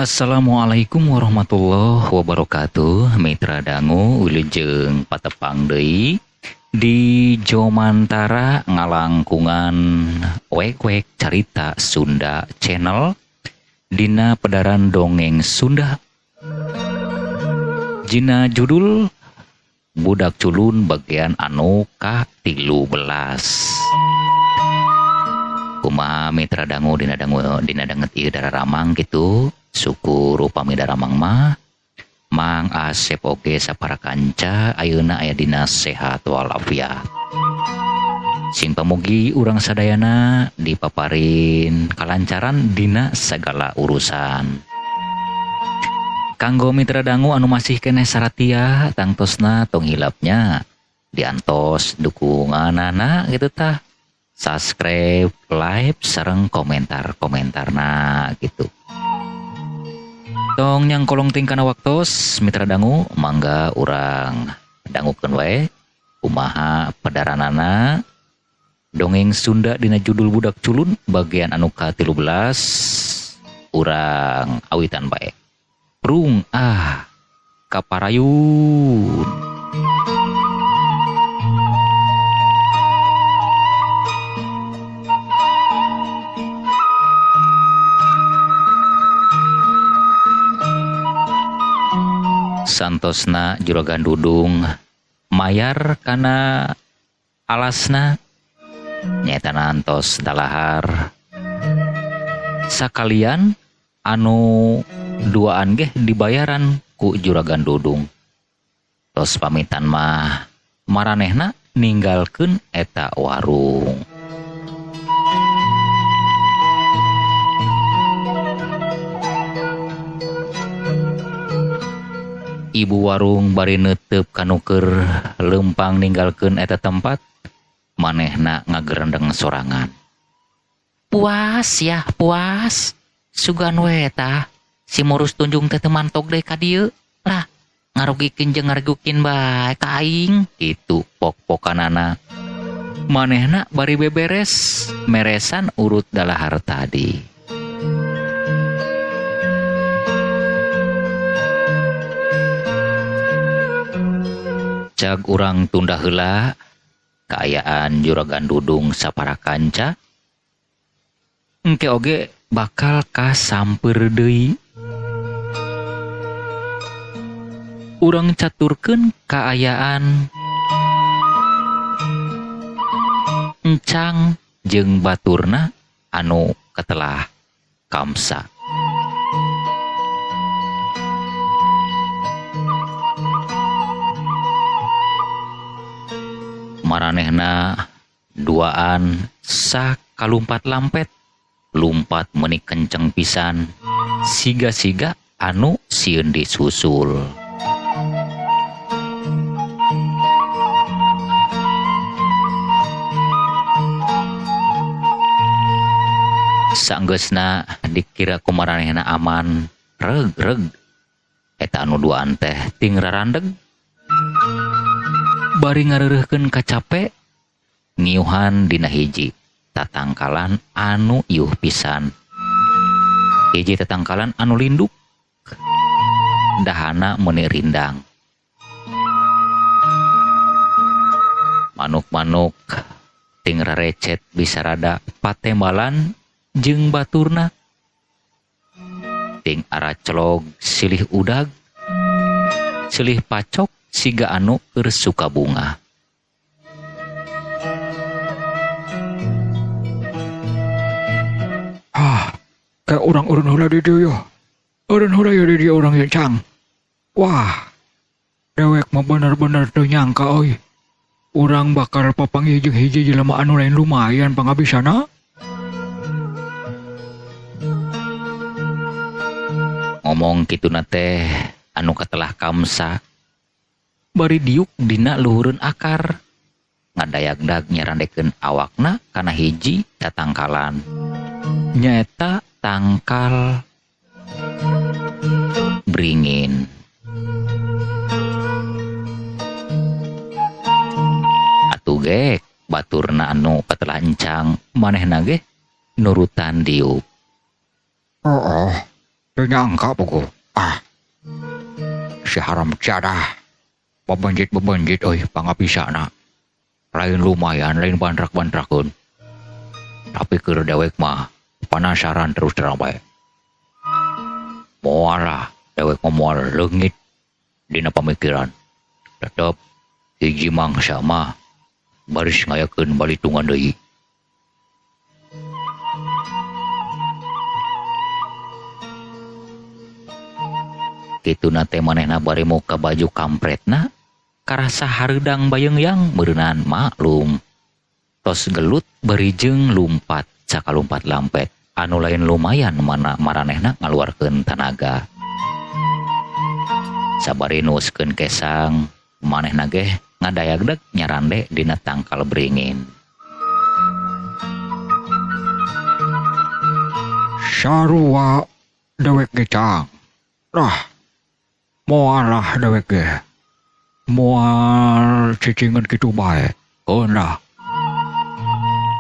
Assalamualaikum warahmatullahi wabarakatuh. Mitra dangu wilujeng patepang deui di Jomantara ngalangkungan wek-wek carita Sunda Channel dina pedaran dongeng Sunda. Jina judul Budak Culun bagian anu ka-13. Kumaha mitra dangu dina dangu dina danget ieu dararamang kitu. Syukur upami daramang mah Mang Asep oge sapara kanca ayeuna aya dina sehat walafiat. Sing pamugi urang sadayana dipaparin kalancaran dina sagala urusan. Kanggo mitra dangu anu masih keneh saratia tangtosna tong hilapnya diantos dukunganana gitu tah. Subscribe, like, sareng komentar-komentarna gitu. Tong yang kolong tingkana waktos mitra dangu mangga urang dangukeun wae kumaha pedaranana dongeng Sunda dina judul Budak Culun bagian anu ka-13 urang awitan bae. Prung ah kaparayun. Santosna Juragan Dudung mayar kana alasna nyaeta nantos dalahar sakalian anu duaan geh dibayaran ku Juragan Dudung. Tos pamitan mah maranehna ninggalkeun eta warung. Ibu warung bari neuteup kanu keur leumpang ninggalkeun eta tempat, manehna ngagerendeng sorangan. Puas ya, puas. Sugan we tah, si Murus Tunjung teh teu mantog deui ka dieu. Lah, ngarugikeun jeung ngarugukin bae ka aing, kitu pok-pokanana. Manehna bari beberes meresan urut dalahar tadi. Cag urang tunda heula kaayaan Juragan Dudung sapara kanca engke oge bakal kasamper deui. Urang caturkeun kaayaan encang jeung baturna anu katelah Kamsa. Maranehna duaan sakalumpat-lampet lumpat meuni kenceng pisan siga-siga anu sieun disusul. Sanggeusna dikira ku maranehna aman reg-reg eta anu duaan teh ting rarandeg bari ngareureuhkeun kacape ngiuhan dina hiji tatangkalan anu iuh pisan. Hiji tatangkalan anu linduk dahana meuni rindang. Manuk-manuk ting rarecet bisa rada patembalan jeung baturna. Ting aracelog silih udag silih pacok siga anu keur suka bunga. Ah, kayak orang urun heula di dieu yo. Urun heula yo di dieu urang ye cang. Wah, dewek mah bener-bener teu nyangka euy. Urang bakal papanggih jeung hiji jelema anu lain lumayan pangabisana. Ngomong kituna teh anu katelah Kamsa bari diuk dina luhureun akar ngadayagdag nyarandekeun awakna kana hiji tatangkalan nyaeta tangkal beringin. Atuh gek baturna anu katelah encang manehna ge nurutan diuk. Oh, Teu nyangka puguh. Ah. Si haram jadah. Bebenjit-bebenjit euy pangabisana. Lain lumayan, lain bantrak-bantrakeun. Tapi keur dewek mah penasaran terus terang bae. Moal lah, dewek mah moal leungit dina pamikiran. Tetep hiji mangsa mah baris ngayakeun balitungan deui. Kituna teh manehna bari muka baju kampretna karasa hareudang bayeungyang meureunaan maklum. Tos gelut bari jeung lumpat sakalumpat lampet anu lain lumayan mana maranehna ngaluarkeun tanaga. Sabari nuuskeun kesang manehna ge ngadayagdeg nyarande dina tangkal beringin. Sarua dewek ge cang. Lah moal lah dewek ge. Moal cicingan kitu bae. Keun lah.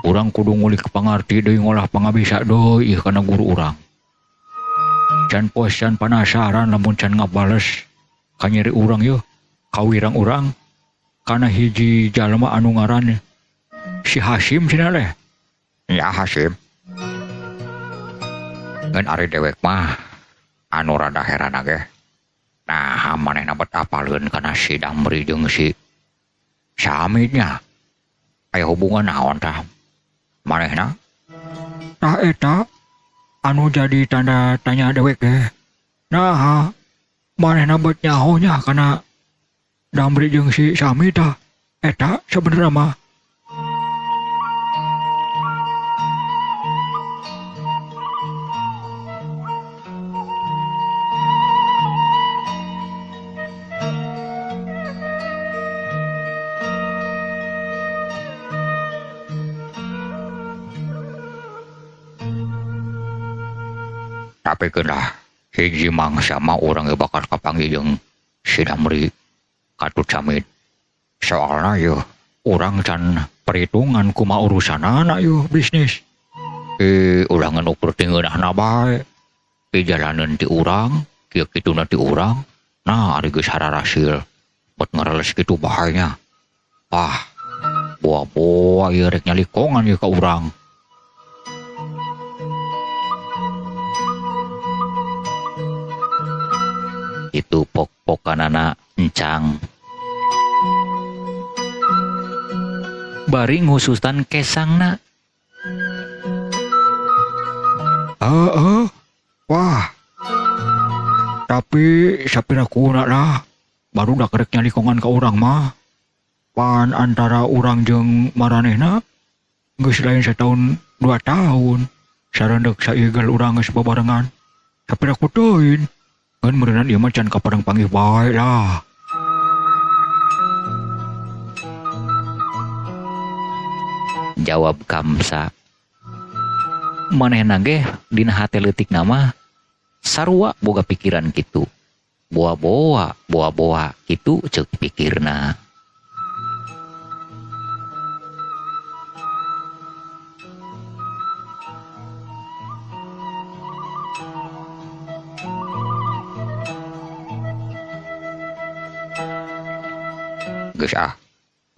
Urang kudu ngulik pangarti deui ngolah pangabisa deui kana guru urang. Can poes can panasaran lamun can ngabales kanyeri urang yeuh, kawirang urang kana hiji jalma anu ngaran si Hasim cenah leh. Ya Hasim. Ngan ari dewek mah anu rada heran ge. Nah, manehna bet apaleun kana si Damri jeung si Samidnya. Aya hubungan naon tah manehna? Tah eta anu jadi tanda tanya dewek ge. Nah, manehna bet nyaho nya kana Damri jeung si Samid tah. Eta sebenarnya mah. Tapi keun lah hiji mangsa mah urang ge bakal kapanggih jeung si Damri katut Samid. Soalna yeuh urang can perhitungan kumaha urusanana yeuh bisnis. Ulah ngan ukur ti ngeunahna bae. Dijalaneun ti urang, kieu kituna ti urang. Nah, ari geus hararasil. Bet ngareles kitu bae nya. Ah, boa-boa ieu rek nyalikongan ieu ka urang. Itu pok-pokanana encang. Bari ngusustan kesangna. Wah. Tapi sapira kuna lah. Baru dah kerek nyalikongan ka urang mah. Pan antara urang jeung maranehna geus lain setahun 2 tahun. Sarendek saigel urang geus babarengan. Sapira ku teuing. Ngan meureunan ieu mah can kapareng panggih bae lah. Jawab Kamsa. Manehna ge dina hate leutikna mah sarua boga pikiran kitu. Boa-boa, boa-boa kitu ceuk pikirna. Geus ah,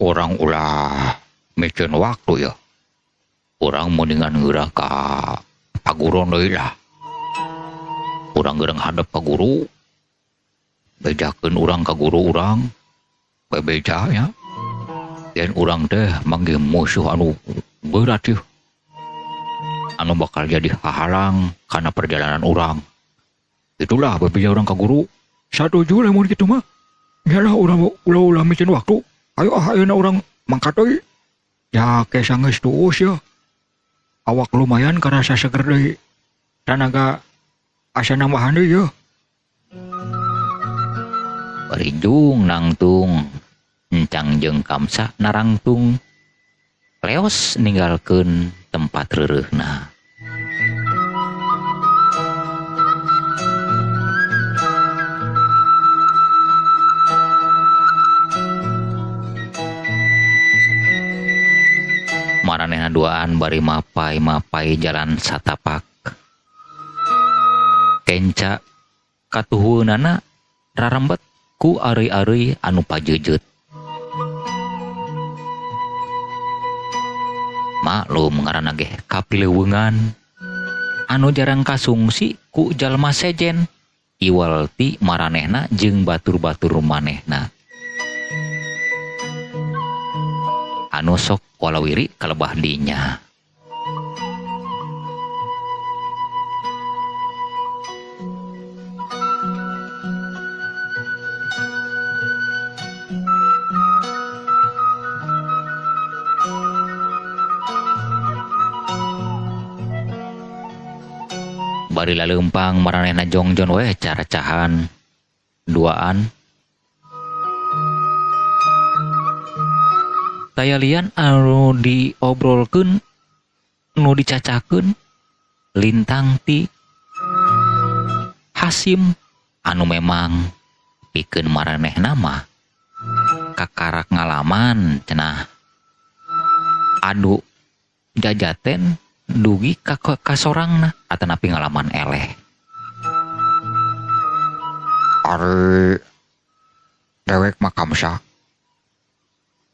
urang ulah miceun waktu ya. Urang mendingan geurah ka paguron deui lah. Urang geurang hadep ka guru. Bejakeun urang ka guru urang. Bebeja nya. Yen urang teh manggih musuh anu berat yeuh. Anu bakal jadi hahalang kana perjalanan urang. Itulah bebeja urang ka guru. Satuju lamun kitu mah. Yalah urang ulah-ulah miceun waktu. Ayo ah ayeuna urang mangkat deui. Ya kesang geus tuus ya. Awak lumayan karasa seger deui. Tanaga asa nambahan deui yeuh. Barijung nangtung encang jeung Kamsa narangtung. Leos ninggalkeun tempat reureuhna. Maranehna duaan bari mapai-mapai jalan satapak. Kenca katuhueunana rarembet ku areuy-areuy anu pajeujeut. Maklum ngaranna ge kapileuweungan anu jarang kasungsi ku jalma sejen iwal ti maranehna jeung batur-batur manehna. Anu sok walawiri kalebah dinya. Bari laleumpang maranehna jongjon weh caracahan duaan. Taya lian anu diobrolkeun nu dicacakeun lintang ti Hasim anu memang pikeun maranehna mah kakarak ngalaman cenah adu jajaten dugi ka kasorangna atanapi ngalaman eleh. Ari dewek mah Kamsa.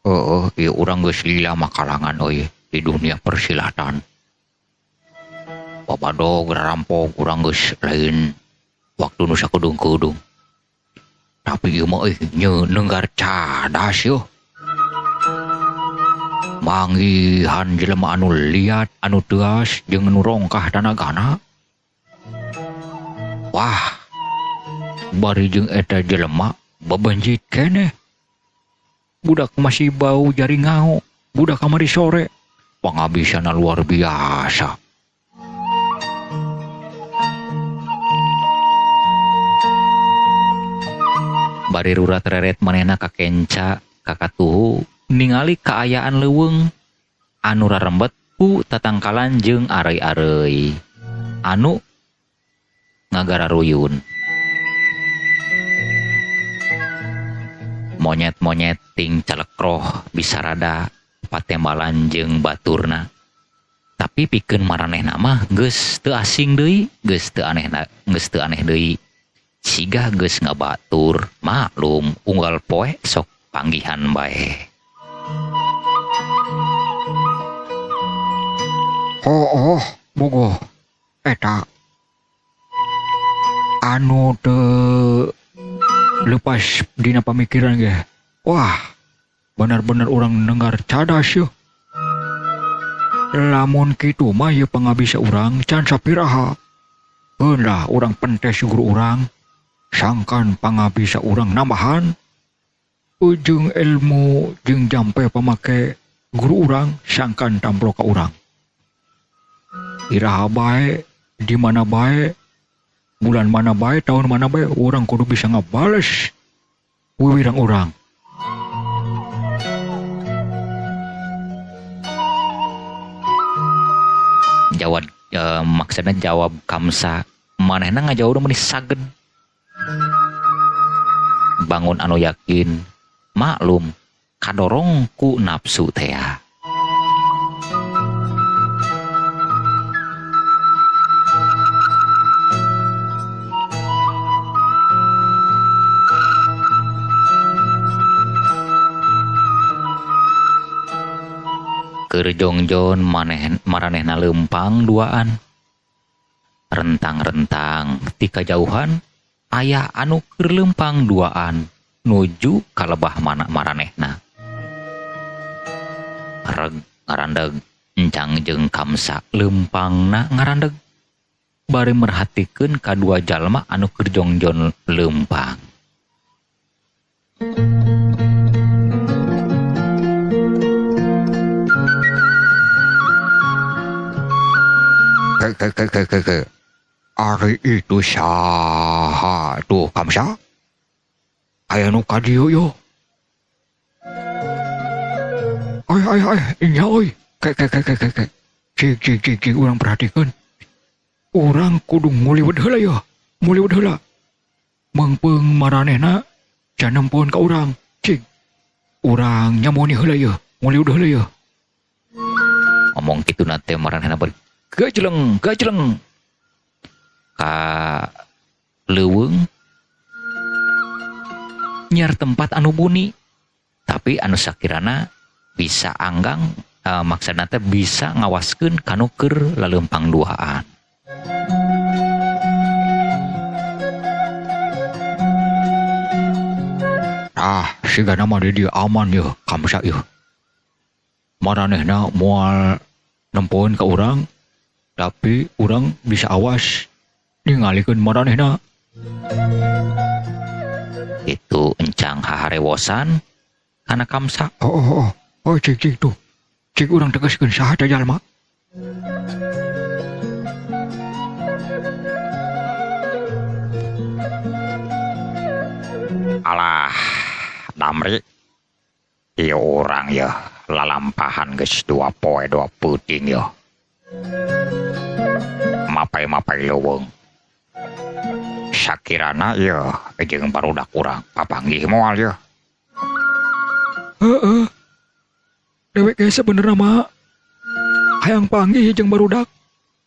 Heeh, ieu urang geus lila makalangan euy di dunia persilatan. Babadog rampok urang geus lain waktu nu sakedeung-kedeung. Tapi ieu mah euy nyeunenggar cadas yeuh. Manggihan jelema anu liat, anu teas, jeung anu rongkah tanagana. Wah, bari jeung eta jelema bebenjit keneh. Budak masih bau jari ngao, budak kamari sore. Pangabisana luar biasa. Bari rurat reret manehna ka kenca, ka katuhu, ningali kaayaan leuweung anu rarembet ku tatangkalan jeung areuy-areuy anu ngagararuyun. Monyet-monyet ting calekroh bisa rada patembalan jeung baturna. Tapi pikeun maranehna mah geus teu asing deui, geus teu aneh geus teu aneh deui. Siga geus ngabatur, maklum unggal poe sok panggihan bae. Oh, bogoh eta anu teu lepas dina pamikiran ge. Wah, benar-benar urang nenggar cadas yeuh. Lamun kitu mah ieu pangabisa urang can sapiraha. Keun lah urang pentes guru urang, sangkan pangabisa urang nambahan. Ujung ilmu jeung jampe pamake guru urang sangkan tampro ka urang. Iraha bae, di mana bae, bulan mana bae, tahun mana bae, urang kudu bisa ngabales wiwirang urang. Jawab maksudnya jawab Kamsa manehna ngajawab meni saged. Bangun anu yakin, maklum kadorong ku nafsu tea. Keur jongjon maneh maranehna leumpang duaan. Rentang-rentang ti kajauhan aya anu keur leumpang duaan nuju ka lebah mana maranehna. Reg ngarandeg encang jeung Kamsa leumpangna ngarandeg bari merhatikeun kadua jalma anu keur jongjon leumpang. Ke. Ari itu saha tuh Kamsa? Aya nu ka dieu yo. Ay ay ay, nya euy. Ke. Cik cik cik cik urang perhatikeun. Urang kudu nguliwet heula yo. Nguliwet heula. Meungpeung maranehna can nempoan ka urang. Cik. Urang nyamoni heula yo, nguliwet heula yo. Ngomong kitu na teh maranehna bari gajleng gajleng ka Leuweung nyiar tempat anu buni tapi anu sakirana bisa anggang maksudna teh bisa ngawaskeun kanu keur laleumpang duaan. Ah, sigana mah di dieu aman yeuh, Kamsa yeuh. Maranehna moal nempoeun ka urang, tapi urang bisa awas ningalikeun maranehna. Itu encang haharewosan kana Kamsa. Oh, oh, oh, oh, cik, cik tuh. Cik urang tegaskeun saha teh jalma. Alah, Damri. Ieu urang yeuh lalampahan geus 2 poe 2 peuting yeuh. Mapai-mapai leuweung. Sakirana yeuh jeung barudak urang papanggih moal yeuh. Heeh. Dewek ge sebenerna mah hayang panggih jeung barudak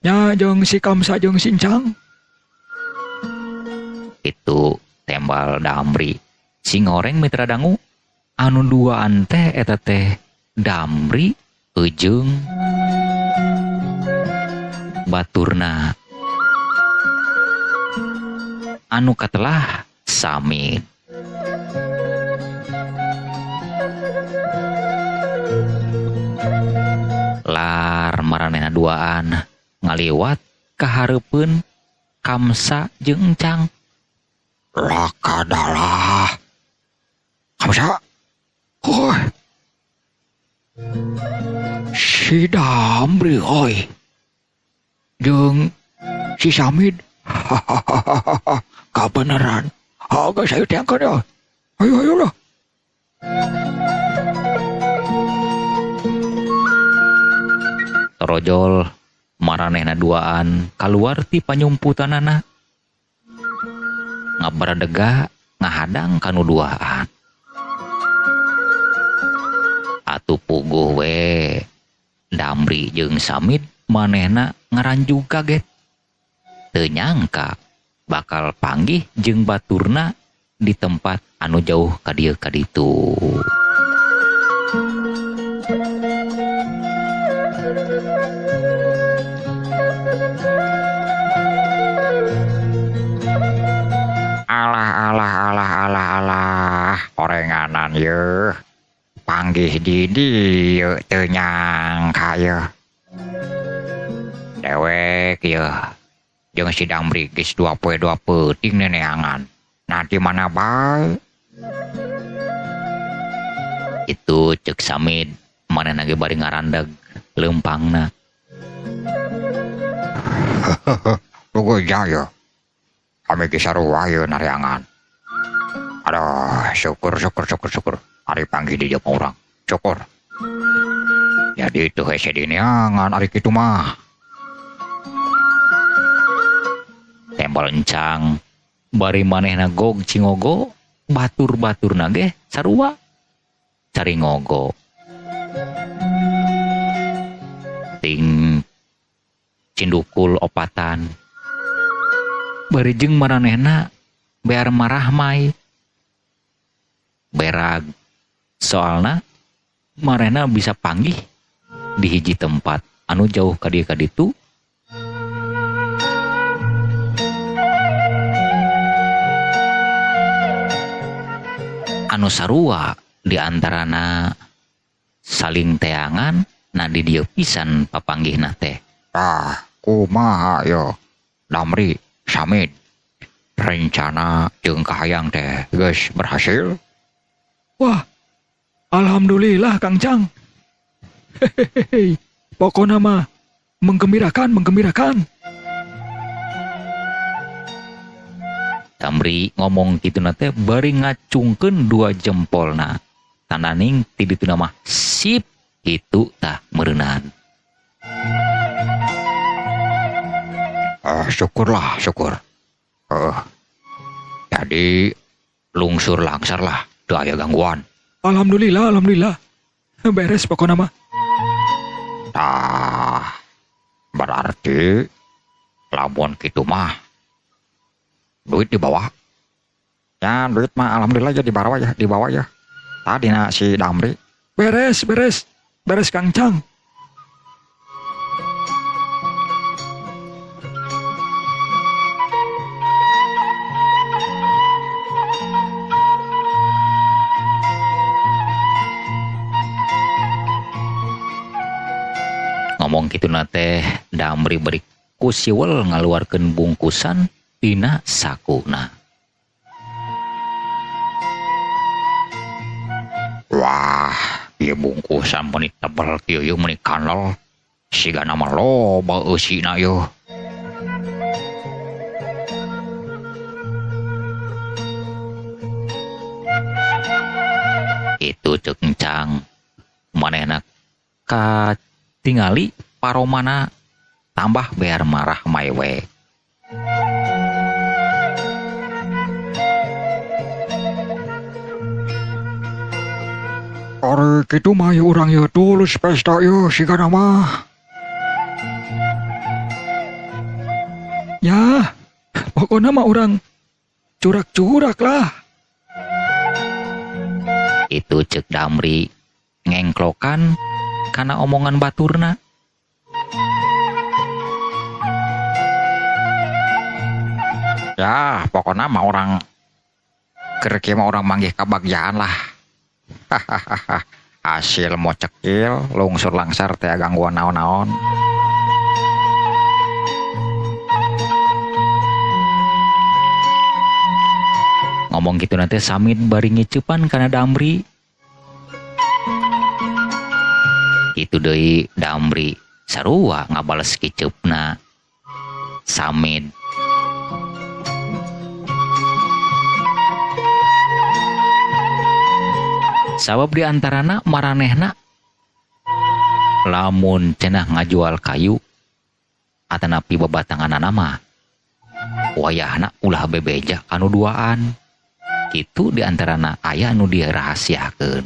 nya jeung si Kamsa jeung si Encang. Itu tembal Damri. Singoreng mitra dangu anu duaan teh eta teh Damri jeung baturna anu katelah Samid. Lar maranehna duaan ngaliwat kahareupeun Kamsa jeung Encang. Lakadalah Kamsa. Oh. Si Damri oi. Jeung si Samid. Hahaha. Kabeneran. Haga saya tangkan ya. Ayo ayo lah. Torojol maranehna duaan kaluar ti panyumputanana. Ngabaradega ngahadang kanu duaan. Atuh puguh we Damri jeung Samid manehna ngaranjug kaget. Teu nyangka bakal panggih jeung baturna di tempat anu jauh ka dieu ka ditu. Alah alah alah alah alah orenganan yeuh. Panggih di dieu teu nyangka yeuh. Dewek yeuh jeung si Damri geus 2 poe 2 peuting neneangan. Nah di mana bae? Itu cek Samid manehna ge bari ngarandeg leumpangna. Puguh jaya. Kami ge sarua ieu nareangan. Aduh, syukur syukur syukur syukur. Ari panggih di jeung urang. Syukur. Jadi teu hese dineangan ari kitu mah. Tembal encang bari manehna gog cingogo, batur-baturna ge sarua cari ngogo. Ting cindukul opatan. Bari jeung maranehna bear marahmai. Berag soalna marehna bisa panggih di hiji tempat anu jauh ka dieu ka ditu. Anu sarua di antarana saling teangan na di dieu pisan papanggihna teh. Ah, kumaha yo Damri Samid rencana jeung kahayang teh geus berhasil. Wah, alhamdulillah Kang Cang. Hehehe, pokona mah menggembirakan, menggembirakan. Damri ngomong kitu na teh bari ngacungkeun 2 jempolna. Tandaning ti dituna mah sip kitu tah meureunan. Syukurlah, syukur. Jadi lungsur langsar lah, teu aya gangguan. Alhamdulillah, alhamdulillah. Beres pokokna mah. Tah, berarti lamun kitu mah Duit dibawa. Ya duit mah alhamdulillah ya dibawa ya, dibawa ya. Tadi na si Damri. Beres, beres. Beres Kang Cang. Ngomong kitu na teh Damri beri ku siwel ngaluarkeun bungkusan tina sakuna. Wah, ieu bungkusan meuni tebel kieu ieu meuni kanal. Sigana mah loba eusina ieu. Itu ceuk Encang. Manehna ka tingali paromana tambah bear marah maewe. Ari kitu mah ieu urang ieu tulus pesta ieu sigana mah. Ya, pokona mah urang curak-curak lah. Itu ceuk Damri ngengklokan kana omongan baturna. Ya, pokona mah orang keur kieu mah orang manggih kabagjaan lah. Hahaha. Hasil mau cekil, lungsur langsar teh gangguan naon-naon. Ngomong gitu nanti Samid bari ngicupan kana Damri. Itu deui Damri sarua ngabales kiceupna Samid. Sabab diantarana maranehna lamun cenah ngajual kayu atanapi babatanganana mah wayahna ulah bebeja kanu duaan. Kitu diantarana aya nu dirahasiakeun.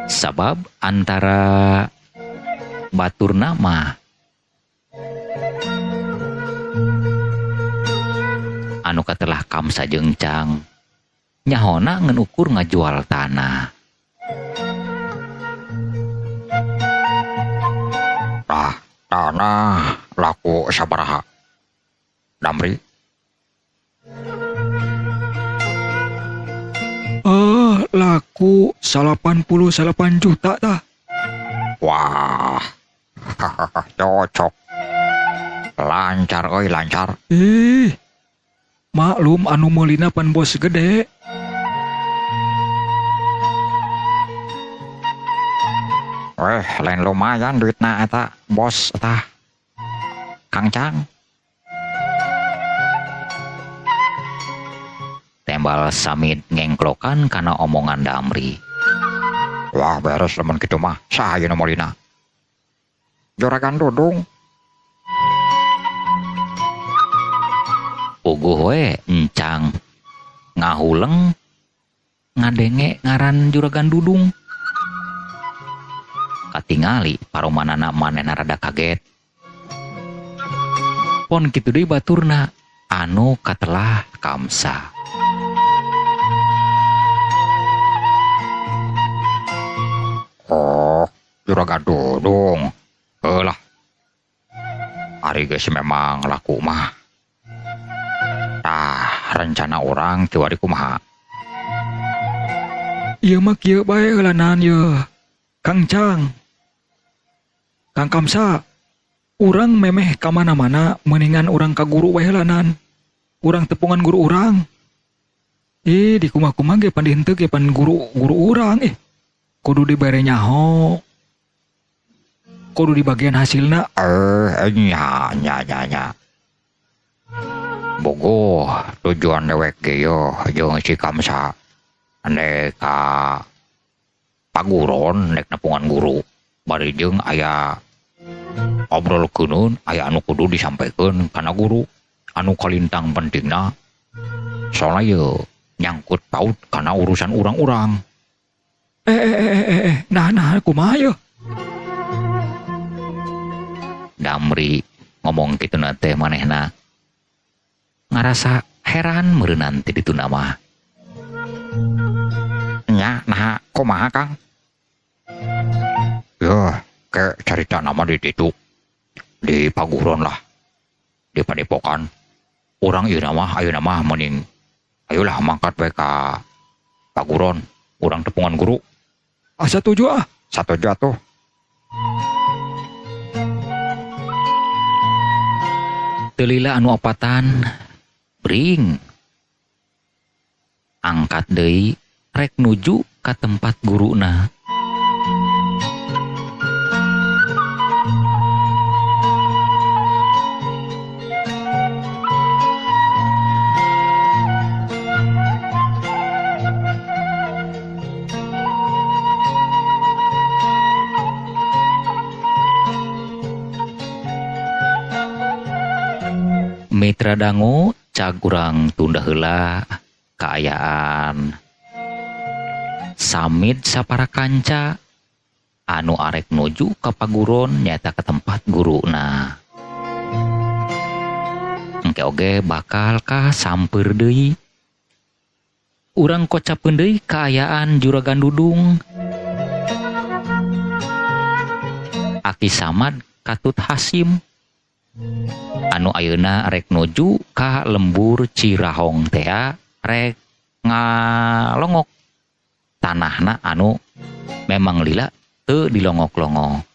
Sabab antara baturna mah anu katelah Kamsa jeung Cang nyahona ngan ukur ngajual tanah. Tah, tanah laku sabaraha Damri? Laku 88 juta tah. Wah, cocok. Lancar euy, lancar. Ih, maklum anu meulina pan bos gede. Weh, lain lumayan duitna eta bos eta. Kang Cang. Tembal Samid ngengklokan kana omongan Damri. Wah, beres lamun kitu mah. Saha ieu nu meulina? Juragan Dudung. Puguh we Encang ngahuleng ngadenge ngaran Juragan Dudung. Katingali paromanana manehna rada kaget. Pon kitu deui baturna anu katelah Kamsa. Oh, Juragan Dudung. Heulah. Ari geus memang laku mah. Tah, rencana orang kiwari kumaha? Ieu mah kieu bae heulanan ye. Kang Cang. Kang Kamsa, urang memeh ka mana-mana mendingan urang ka guru wae heulanan. Urang tepungan guru urang. Ih, di kumaha-kumaha ge pan dihenteu ge pan guru urang eh. Kudu dibere nyaho. Kudu di bagian hasilna. Nya nya nya nya. Bogoh tujuan dewek ge yo jeung si Kamsa. Nek ka paguron nek nepungan guru. Bari jeung aya obrol keuneun aya anu kudu disampaikeun kana guru anu kalintang pentingna. Soalna ye nyangkut paut kana urusan urang-urang. Nah kumaha ye? Damri ngomong kitu na teh manehna ngarasa heran meureunnan ti dituna mah. Nya naha kumaha Kang? Yeuh, ke carita nama di ditu di paguron lah. Di padepokan. Urang ieu mah ayeuna mah mending ayolah mangkat we ka paguron, urang tepungan guru. Ah satuju ah. Satuju atuh. Teu lila anu opatan bring angkat deui rek nuju ka tempat guruna. Mitra dangu cag urang tunda heula kaayaan Samid sapara kanca anu arek nuju ka paguron nyaeta ka tempat guruna. Engke oge bakal ka samper deui. Urang kocapkeun deui kaayaan Juragan Dudung. Aki Samad katut Hasim anu ayeuna rek nuju ka lembur Cirahong tea rek ngalongok tanahna anu memang lila teu dilongok-longok.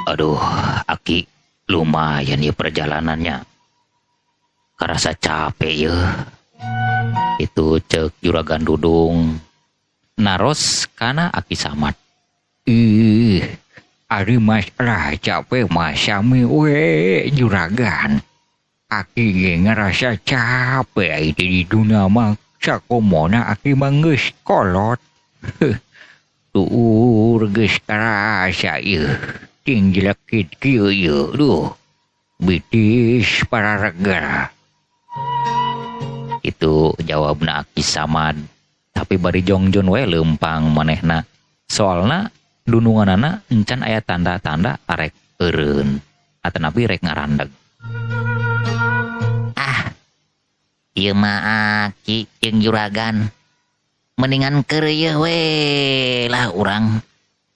Aduh, aki lumayan ya perjalanannya. Karasa capek ya. Itu cek Juragan Dudung. Naros kana Aki Samad. Ih, ari masalah capek mah sami we juragan. Aki ge ngerasa capek ai di dunia mah sakomona aki mah geus kolot. Tuur geus karasa ieu. Ting jelekit kieu ieu duh. Bitis pararegar. Itu jawabna Aki Samad. Tapi bari jongjon we leumpang manehna. Soalna dununganana encan aya tanda-tanda arek eureun atanapi rek ngarandeg. Ah, ieu mah Aki jeung juragan. Mendingan keur ieu we lah urang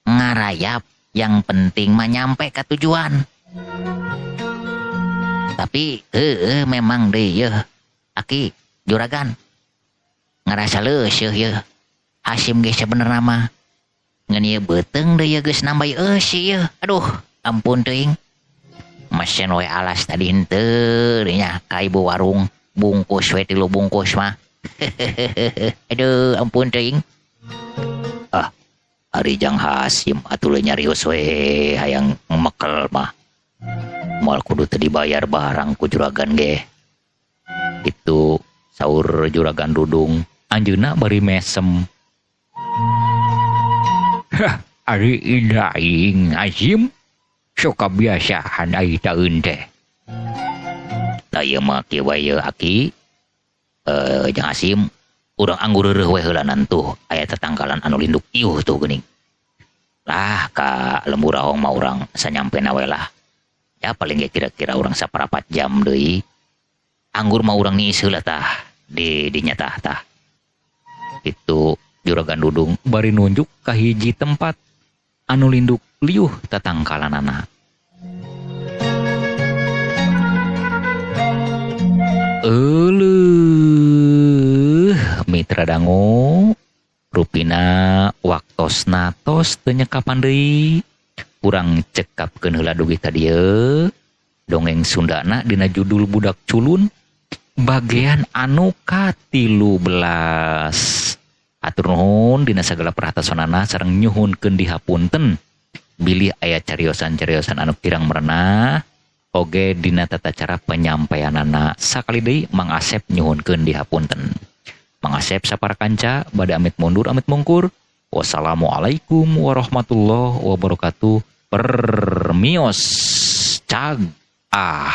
ngarayap. Yang penting mah nyampe ka tujuan. Tapi memang deh yeuh Aki juragan ngerasa leuseuh yeuh. Hasim ge sabenerna mah ngan ieu beuteung deui yeuh geus nambah eusi yeuh. Aduh, ampun teuing. Mesen we alas tadi henteu nya ka ibu warung bungkus we 3 bungkus mah. Aduh, ampun teuing. Ah, ari jang Hasim atuh nyarios we hayang mekel mah. Moal kudu teu dibayar barang ku juragan ge. Itu saur Juragan Dudung anjeunna bari mesem. Hah, ari aing Hasim sok kabiasaan ai taeun teh. Tah ieu mah kieu wae yeuh Aki. Jang Hasim urang anggur reureuh we heula nantuh aya tetangkalan anu linduk iuh tuh geuning. Lah ka lembur rahong mah urang sanyampena we lah. Ya paling ge kira-kira urang saparapat jam deui. Anggur mah urang niis heula tah di dinya tah tah. Itu Juragan Dudung bari nunjuk ka hiji tempat anu linduk liuh tatangkalanana. Euleuh mitra dangu rupina waktosna tos teu nyekapan deui. Urang cekapkeun heula dugi ka dieu. Dongeng Sundana dina judul Budak Culun bagian anu ka-13. Atur nuhun dina sagala perhatosonana sareng nyuhunkeun dihapunten bilih aya cariosan-cariosan anu kirang merenah oge dina tata cara penyampaianana. Sakali deui Mang Asep nyuhunkeun dihapunten. Mang Asep sapara kanca bade amit mundur amit mungkur. Wassalamualaikum warahmatullahi wabarakatuh. Permios cag ah.